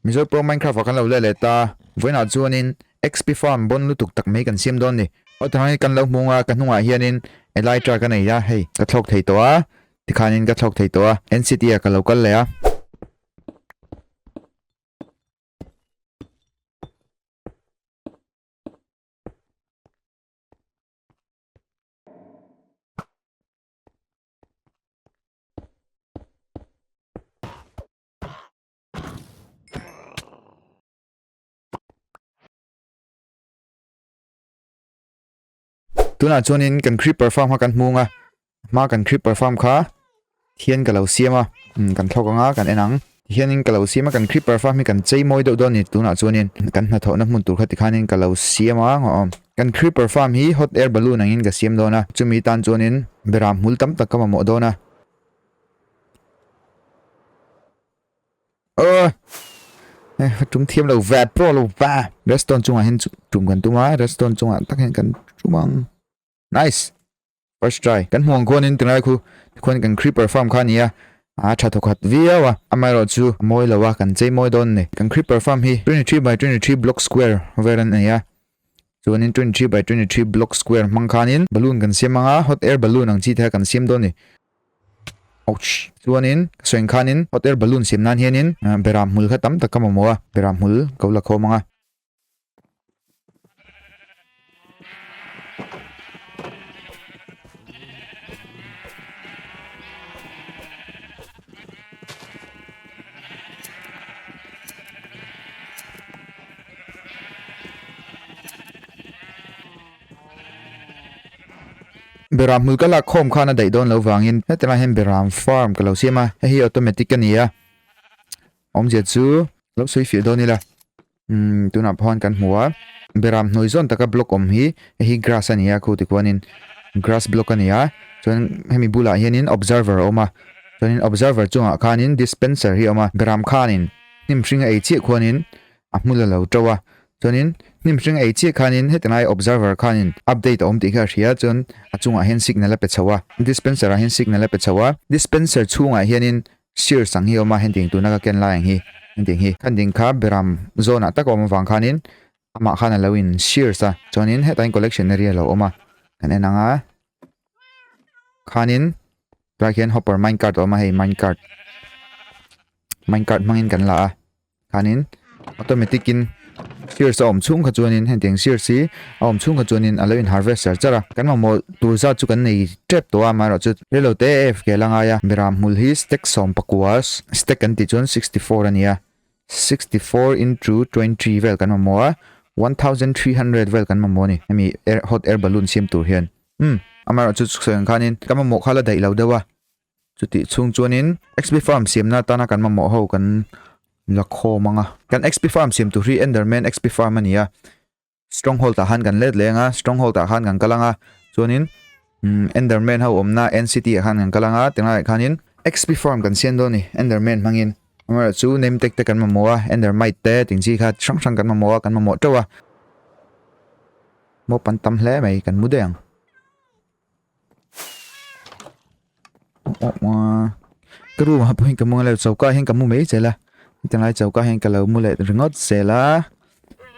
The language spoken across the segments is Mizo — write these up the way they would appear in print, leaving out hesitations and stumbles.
Mizo Pro Minecraft ah kan lo let leh ta. Vawiinah chuanin XP Farm bon lutuk tak mai kan siam dawn ni. Aw tiang hi kan lo hmung a, ka hnungah hianin Elytra ka nei a, hei ka thlawk thei tawh a, tikhanin ka thlawk thei tawh a, NCT ah ka lo kal leh a. Tunah chuanin kan creeper farm kha kan hmung a hma kan creeper farm kha thian ka lo siam a kan thlawk anga kan en ang hianin ka lo siam a kan creeper farm hi kan chei mawi deuh dawn a ni tunah chuanin kan hnathawhna hmun tur kha tikhanin ka lo siam a kan creeper farm hi hot air balloon angin ka siam dawn a chumi tan chuanin beram hmul tam tak ka mamawh dawn a. Ơ tum thiam lo ve pro lo va redstone chungah hian tum kan tum a redstone chungah tak hian kan tum ang nice first try kan hmuh ang khuanin tunlai khu tikhuan kan creeper farm kha a ni a a tha thawkhat viau a amaherawhchu a mawi lo a kan chei mawi dawn a ni kan creeper farm hi 23 by 23 block square vel a ni a chuanin 23 by 23 block square hmang khanin balloon kan siam ang a hot air balloon ang chi te kha kan siam dawn a ni. Ouch! Chuanin ka sawi ang khanin hot air balloon siam nan hianin beram hmul kha tam tak ka mamawh a, beram hmul ka la khawm ang a. Beram hmul ka lak khawm khan a daih dawn lo vangin heti lai hian beram farm ka lo siam a, hei hi automatic a ni a, awmzia chu lo sawi fiah dawn ila, umm tunah pawh hian kan hmu a, beram hnuai zawn taka block awm hi hei hi grass a ni a khu tikhuanin grass block a ni a, chuan hemi bulah hianin observer a awm a, chuanin observer chungah khanin dispenser hi a awm a, beram khanin hnim hring a ei chiah khuanin a hmul a lo to a chuanin hnim hring ei chiah khanin heti lai observer khanin update a awm tih kha a hria chuan a chungah hian signal a pe chho a dispenser ah hian signal a pe chho a dispenser chhungah hianin shears ang hi a awm a hetiang tuna ka ken lai ang hi hetiang hi khanding kha beram zawn ah tak a awm avang khanin amah khan a lo in shears a chuanin hetah hian collection area a lo awm a kan en ang a khanin tunah khian hopper minecart a awm a hei minecart minecart hmangin kan la a. Khanin automatic in shears a awm chhung kha chuanin hetiang shears hi a awm chhung kha chuanin a lo in harvest char char a kan mamawh tur zat chu kan nei tep tawh a amaherawhchu reilo te AFK la ngai a beram hmul hi stack 14 stack kan tih chuan 64 a ni a 64 into 20 vel kan mamawh a 1300 vel kan mamawh a ni hemi air hot air balloon siam tur hian umm amaherawhchu sawi ang khanin ka mamawh kha la daih lo deuh a. Chutih chhung chuanin XP Farm siamna atana kan mamawh ho kan la khawm ang a. Kan XP Farm siam tur hi Enderman XP Farm a ni a. Stronghold ah khan kan let leh ang a, Stronghold ah khan kan kal ang a. Chuanin Enderman ho awmna End City ah khan kan kal ang a, tinglaiah khanin XP Farm kan siam dawn a ni Enderman hmangin. Amaherawhchu name tag te kan mamawh a, Endermite te ting chi kha hrang hrang kan mamawh a, kan mamawh teuh a. Maw pan tam hle mai kan mu daih ang. Ka room ah pawhin ka mu ngai lo choka ah hian ka mu mai zel a hetiang lai choka ah hian ka lo mu leh ringawt zel a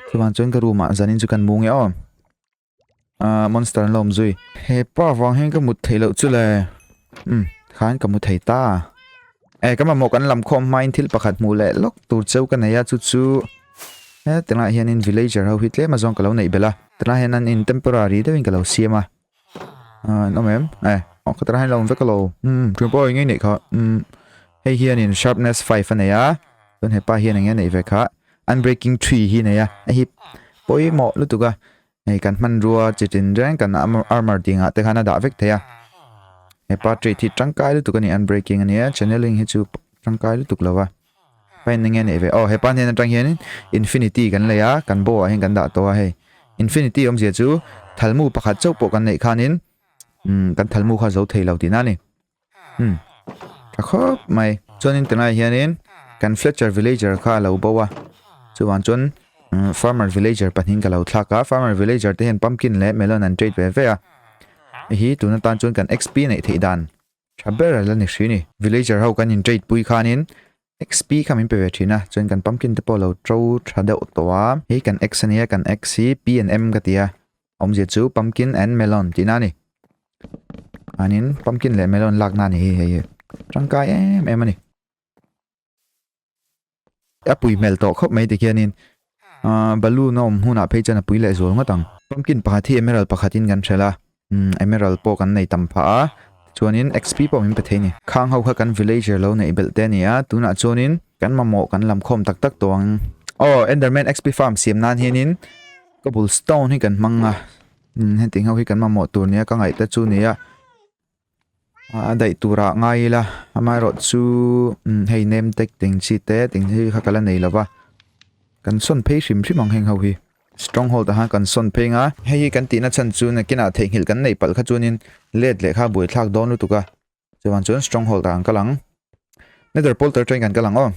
chuvang chuan ka room ah zanin chu kan mu nge aw ah monster an lo awm zui hepa vang hian ka mut theih loh chu le umm khan ka mu thei ta e ka mamawh kan lam khawm hmain thil pakhat hmuh leh lawk tur cheu ka nei a chu chu hetiang lai hianin villager ho hi tlem azawng ka lo neih belh a tunah hian an in temporary deuhin ka lo siam a. An awm em? Eh, oh, ka tara hian lo awm vek alo. Tun pawh eng nge neih kha. Hei hianin sharpness 5 a nei a. Chuan hepa hian eng nge neih ve kha. Unbreaking 3 hi nei a. Hei hi pawimawh lutuk a. Hei kan hmanrua chi tin reng kan armor tih ngah te khan a dah vek thei a. Hepa trait hi tangkai lutuk a ni unbreaking a nia. Channeling hi chu tangkai lutuk lo va. Pain eng nge neih ve? Aw hepa hnen atang hianin infinity kan lei a, kan bow ah hian kan dah tawh a hei. Infinity awmzia chu thalmu pakhat chauh pawh kan neih khanin umm kan thalmu kha zo thei lo tihna a ni. Umm tha khawp mai. Chuanin tunlai hianin kan Fletcher villager kha a lo bo a, chuvang chuan farmer villager pahnih ka lo thlak a, farmer villager te hian pumpkin leh melon an trade ve ve a. Hei hi tun atan chuan kan XP neih theih dan. Tha ber a la ni hri ni. Villager ho kan in trade pui khanin XP kha min pe ve thin a, chuan kan pumpkin te pawh lo to tha deuh tawh a. Hei kan X a nia, kan X hi P and M ka ti a, awmzia chu pumpkin and melon tihna a ni. Chuanin pumpkin leh melon lakna a ni hi hei hi tangkai em em a ni. A pui hmel tawh khawp mai tikhianin ahh balloon a awm hunah phei chuan a pui leh zual ngawt ang. Pumpkin pakhat hi emerald pakhatin kan hrelh a, umm emerald pawh kan nei tam phah a, chuanin XP pawh min pe thei a ni. Khang ho kha kan villager lo neih belh te a ni a, tunah chuanin kan mamawh kan lam khawm tak tak tawh ang. Aw enderman XP farm siam nan hianin cobblestone hi kan hmang a, umm hetiang ho hi kan mamawh tur nia ka ngaih te chu nia. A daih turah ngai ila amaherawh chu hei name tag teng chi te teng hi kha ka la nei lova kan sawn phei hrim hrim ang heng ho hi stronghold ah khan kan sawn phei ang a hei hi kan tihna chhan chu nakinah theihnghilh kan neih palh kha chuanin let leh kha buaithlak dawn lutuk a chuvang chuan stronghold ah an kal ang nether portal atangin kan kal ang aw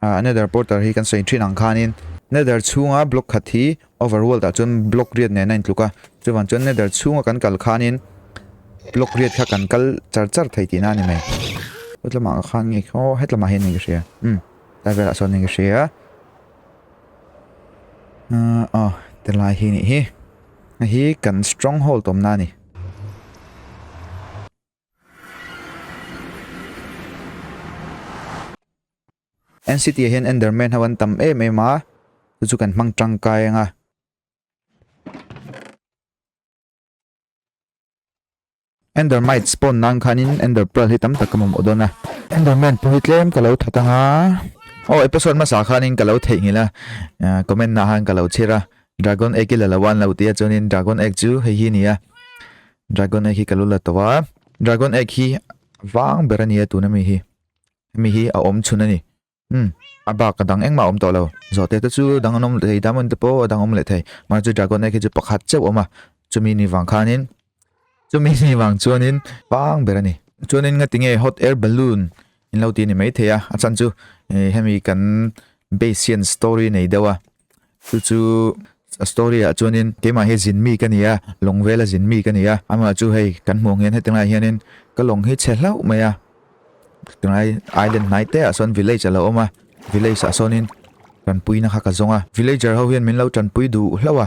ah nether portal hi kan sawi thin ang khanin nether chhunga block khat hi overworld ah chuan block riat nen a intluk a chuvang chuan nether chhunga kan kal khanin block riat kha kan kal char char thei tihna a ni mai hetlamah khan nge aw hetlamah hian ka hria umm tlai velah sawn ka hria ah aw tilai hi nih hi hei hi kan stronghold awmna a ni. NCT ah hian Enderman ho an tam em em a chu chu kan hmang tangkai ang a. Endermite spawn nan khanin Ender Pearl hi tam tak ka mamawh dawn a. Enderman pawh hi tlem ka lo that ang a. Aw episode hmasa khanin ka lo theihnghilh a comment nah khan ka lo chhir a Dragon Egg hi la lo an lo ti a chuanin Dragon Egg chu hei hi a ni a Dragon Egg hi ka lo la tawh a Dragon Egg hi vang ber a ni a tuna mi hi. Hemi hi a awm chhun a ni. Umm a bak a dang engmah a awm tawh lo. Zawhte te chu dang an awm leh thei, diamond te pawh a dang awm leh thei. Mahse chu dragon egg hi chu pakhat chauh a awm a, chumi ni vang khanin chumi ni vang chuanin pang ber a ni. Chuanin ngati nge hot air balloon in lo ti a ni maithei a, a chhan chu ih hemi kan base hian story nei deuh a, chu chu a story ah chuanin keimah hi zin mi ka ni a, lawng vela zin mi ka ni a, amah chu hei kan hmuh ang hian heti lai hianin ka lawng hi chhe hlauh mai a, tunlai island hnai te ah sawn village a lo awm a, village ah sawnin tanpuina kha ka zawng a, villager ho hian min lo tanpui duh hlauh a,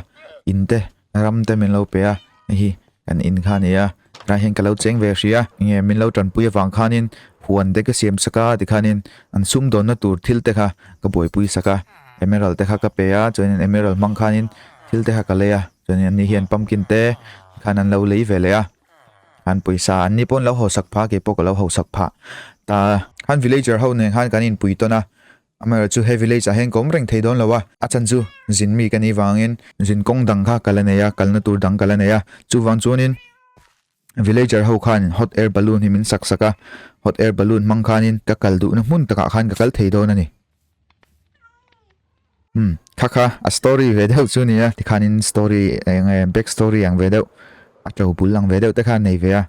in te ram te min lo pe a, hei hi kan in kha a ni a, tunah hian ka lo cheng ve hrih a, enge min lo tanpui avang khanin huan te ka siam sak a tikhanin an sumdawnna tur thil te kha ka buaipui sak a. Emerald te kha ka pe a chuanin emerald hmang khanin thil te kha ka lei a chuanin an ni hian pumpkin te khan an lo lei ve leh a an pawisa an ni pawh an lo hausak phah a keipawh ka lo hausak phah ta khan villager ho nen khan kan inpui tawn a amaherawh chu he village ah hian ka awm reng thei dawn lo a a chhan chu zin mi ka nih vangin zin kawng dang kha ka la nei a kalna tur dang ka la nei a chuvang chuanin Villager ho khan hot air balloon hi min sak sak a, hot air balloon hmang khanin ka kal duhna hmun takah khan ka kal thei dawn a ni. Hmm, kha kha a story ve deuh chu nia, tikhanin story eng nge back story ang ve deuh, a to bul ang ve deuh te khan nei ve a,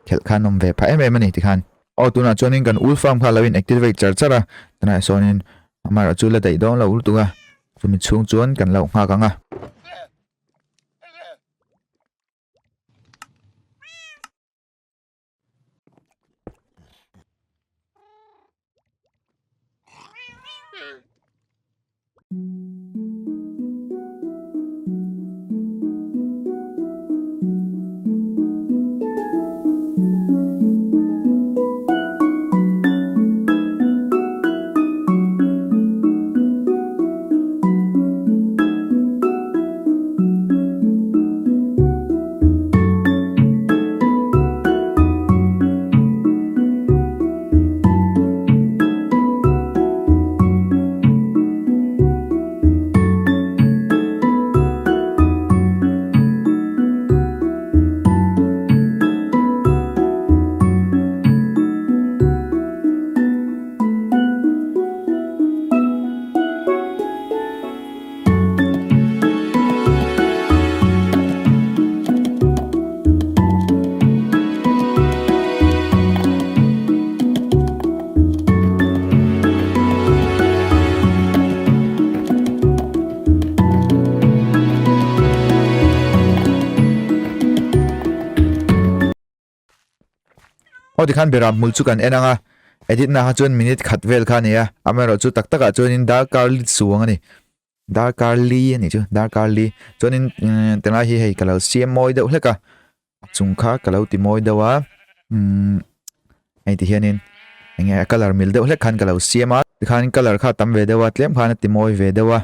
khelh khan awm ve phah em em a ni tikhan. Aw tunah chuanin kan ul farm kha lo in activate char char a, tunah sawnin amaherawh chu la daih dawn lo lutuk a, chumi chhung chuan kan lo nghak ang a. Aw tikhan beram hmul chu kan en ang a. Edit na kha chuan minute khat vel kha a ni a, amaherawhchu tak takah chuanin darkar li chuang a ni. Darkar li a nih chu, darkar li. Chuanin tunlai hi hei ka lo siam mawi deuh hlek a, a chung kha ka lo ti mawi deuh a, umm hei ti hianin eng nge a colour mil deuh hlek khan ka lo siam a, tikhan colour kha a tam ve deuh a, tlem khan a ti mawi ve deuh a.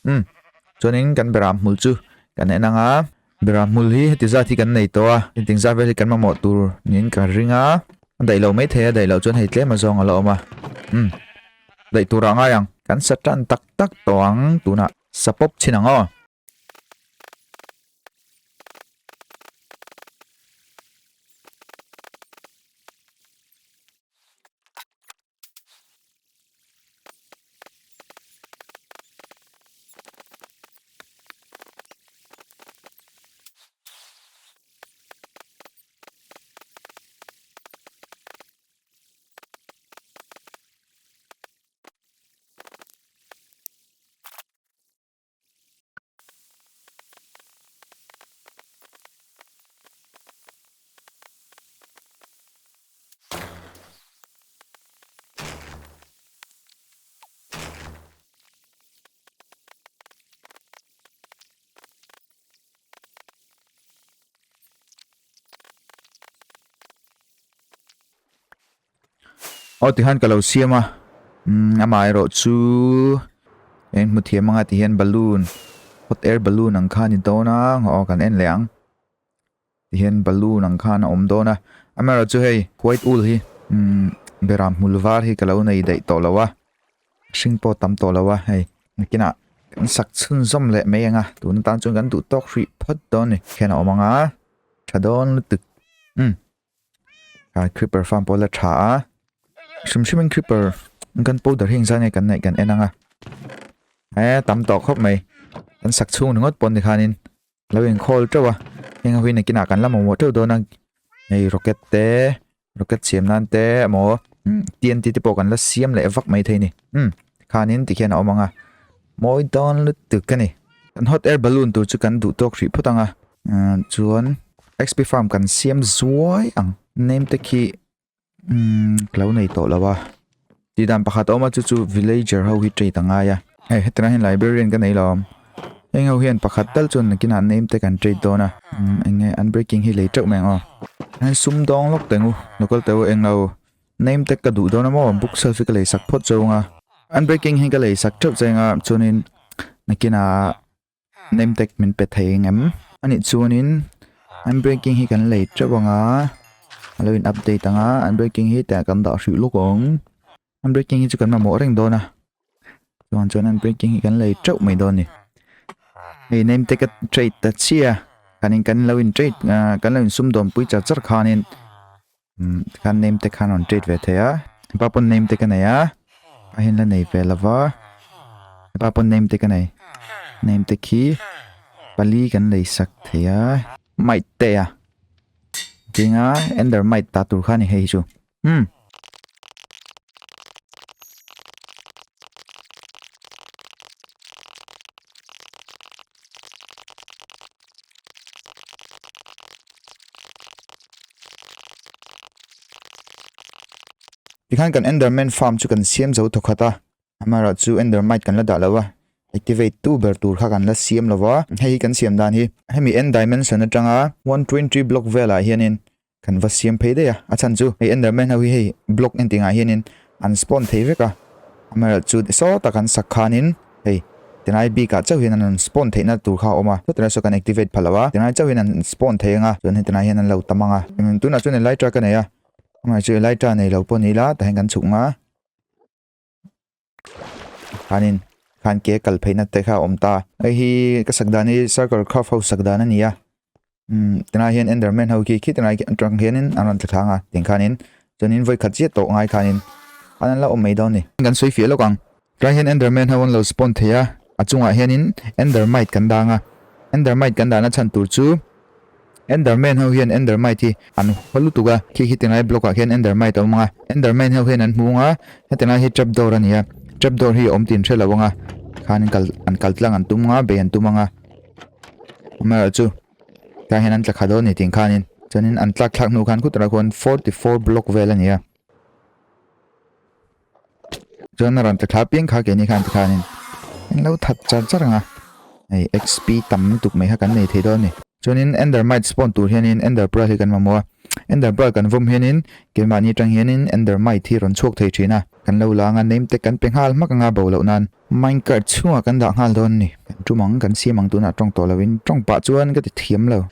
Umm chuanin kan beram hmul chu kan en ang a beram hmul hi heti zat hi kan nei tawh a hetiang zat vel hi kan mamawh tur niin ka ring a a daih loh maithei a daih loh chuan hei tlem a zawng a la awm a umm daih turah a ngai ang kan sa tan tak tak tawh ang tunah sa pawp chhin ang aw. Aw tihian ka lo siam a umm amaherawh chu eng hmu thiam anga tihian balloon hot air balloon ang kha a ni dawn a aw kan en leh ang tihian balloon ang khan a awm dawn a amaherawh chu hei white wool hi umm beram hmul var hi ka lo nei daih tawh lo a hring pawh tam tawh lo a hei nakinah kan sak chhunzawm leh mai ang a tun atan chuan kan duh tawk hrih phawt dawn a ni khian a awm ang a tha dawn lutuk umm. Ah creeper farm pawh la tha a hrim hrim in creeper kan powder hi engzah nge kan neih kan en ang a e tam tawh khawp mai kan sak chhung ringawt pawh ni khanin lo inkhawl teuh a heng ho hi nakinah kan la mamawh teuh dawn a hei rocket te rocket siam nan te emaw T N T te pawh kan la siam leh vak mai thei a ni umm tikhanin tikhian a awm ang a mawi dawn lutuk a ni kan hot air balloon tur chu kan duh tawk hrih phawt ang a chuan. XP farm kan siam zuai ang name te khi umm ka lo nei tawh lo a tih dan pakhat a awm a chu chu villager ho hi trade a ngai a hei hetlai hian librarian ka nei lo awm heng ho hian pakhat tal chuan nakinah name te kan trade dawn a umm eng nge unbreaking hi lei teuh mai ang aw hei sum dawng lawk teng u local teu eng lo name te ka duh dawn a maw book shelf hi ka lei sak phawt cheu ang a unbreaking hi ka lei sak teuh cheng a chuanin nakinah Name tag min pe thei engem? Anih chuanin unbreaking hi kan lei teuh ang a, a lo in update ang a, unbreaking hi tah kan dah hrih lawk ang. Unbreaking hi chu kan mamawh reng dawn a, chuan chuan unbreaking hi kan lei teuh mai dawn a ni. Hei name tag a trade ta chiah a, kan in kan lo in trade kan lo in sumdawn pui char char khanin khan name tag khan a rawn trade ve thei a, hepa pawn name tag a nei a. A hian la nei ve lova hepa pawn name te ka nei name te khi pali kan lei sak thei a might te a tinga ender might ta tur kha a ni hei hi chu umm. Tikhan kan Enderman farm chu kan siam zo thawkhat a, amaherawh chu Endermite kan la dah lo a, activate tu ber tur kha kan la siam lo va, hei hi kan siam dan hi hemi end dimension atanga 120 block velah hianin kan va siam phei daih a, a chhan chu hei Enderman ho hi hei block entingah hianin an spawn thei vek a, amaherawh chu sawta kan sak khanin hei tilai bikah chauh hian an rawn spawn theihna tur kha a awm a, tilai saw kan activate pha lo a, tilai chauh hian an spawn thei ang a, chuan hei tilai hian an lo tam ang a, tunah chuan elytra ka nei a. Amah chu Elytra nei lo pawh ni ila tah hian kan chhuk nga khanin khan ke kal pheihna te kha a awm ta hei hi ka sak dan hi circle craft ho sak dan a ni a umm tunah hian enderman ho khi khi tunah atang hianin an rawn tla thlang a tiang khanin chuanin vawi khat chiah tawh ngai khanin an la awm mai dawn a ni kan sawi fiah lawk ang tlai hian enderman ho an lo spawn thei a a chungah hianin endermite kan dang a endermite kan dahna chhan tur chu. Enderman ho hian Endermite hi an haw lutuk a, khi khi tinglai block ah khian Endermite a awm ang a, Enderman ho hian an hmu ang a, heti lai hi trap door a ni a, trap door hi a awm tih an hre lo ang a, khan an kal an kal tlang an tum ang a, bei an tum ang a, amaherawh chu tlai hian an tla kha dawn a ni tih khanin chuanin an tlak thlak hnu khan khutah khuan 44 block vel a ni a. Chuan a rawn tla thla piang kha keini khan tikhanin an lo that char char ang a. Hei XP tam lutuk mai kha kan nei thei dawn a ni. Chuanin Endermite spawn tur hianin Ender Pearl hi kan mamawh a. Ender Pearl kan vawm hianin keimahni atang hianin Endermite hi rawn chhuak thei thin a. Kan lo la ang a, name te kan pe nghal hmak ang a bo loh nan. Minecart chhungah kan dah nghal dawn a ni. Kan tum ang, kan siam ang tunah tawng tawh loin tawng pah chuan ka ti thiam lo.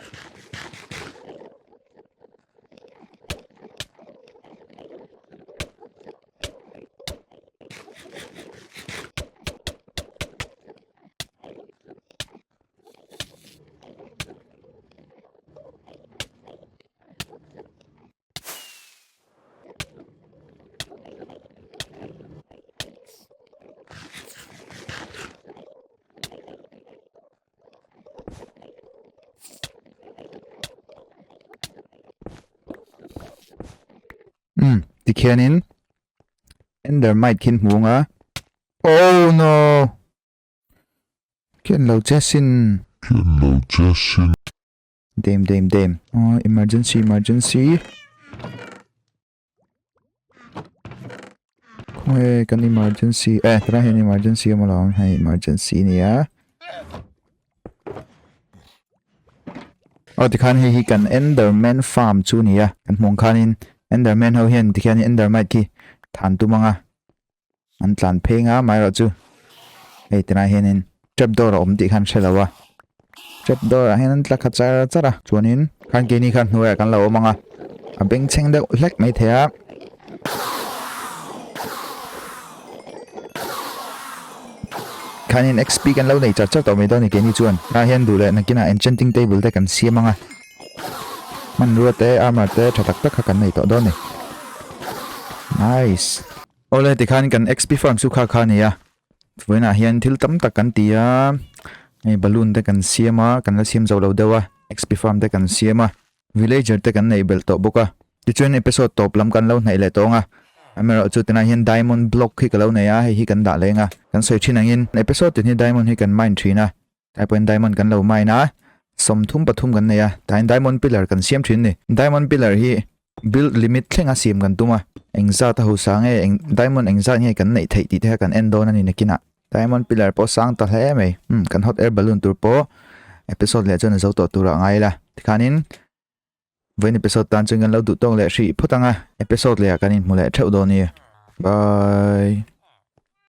Umm tikhianin Endermite khi an hmu ang a Oh no! Khian lo che sin. Khian lo che sin. Dame dame dame. Oh emergency emergency. Khawnge kan emergency eh tara hian emergency awm alawm hei emergency nia. Aw tikhan hei hi kan Enderman farm chu nia kan hmuh ang khanin Enderman ho hian tikhian Endermite khi than tum ang a. An tlan phei nga mai erawh chu hei tunah hianin trap door a awm tih khan hre lo a trap door ah hian an tla kha char char a chuanin khan keini khan hnuaiah kan lo awm ang a a bengchheng deuh hlek mai thei a. Khanin XP kan lo nei char char tawh mai dawn a ni keini chuan tah hian duh leh nakinah enchanting table te kan siam ang a. Hmanrua te armor te tha tak tak kha kan nei tawh dawn a ni. Nice. Awle tikhan kan XP farm chu kha kha a ni a. Vawiinah hian thil tam tak kan ti a. Hei balloon te kan siam a, kan la siam zo lo deuh a. XP farm te kan siam a. Villager te kan neih belh tawh bawk a. Tichuan episode tawp lam kan lo hnaih leh tawng a. Amaherawhchu tunah hian diamond block hi ka lo nei a, hei hi kan dah leng a. Kan sawi thin angin episode tin hi diamond hi kan mine thin a. Tlai pawhin diamond kan lo mine a, 33 kan nei a, tlaiin diamond pillar kan siam thin a ni. Diamond pillar hi build limit thlenga siam kan tum a, engzat a hausa nge, eng diamond engzat nge kan neih theih tih te kha kan en dawn a ni nakinah. Diamond pillar pawh sang ta hle mai, umm kan hot air balloon tur pawh episode leh chuan a zo tawh tur ah ngai ila. Tikhanin vawiin episode tan chuan kan lo duh tawk leh hrih phawt ang a, episode leh ah kan inhmu leh theuh dawn a ni. Bye.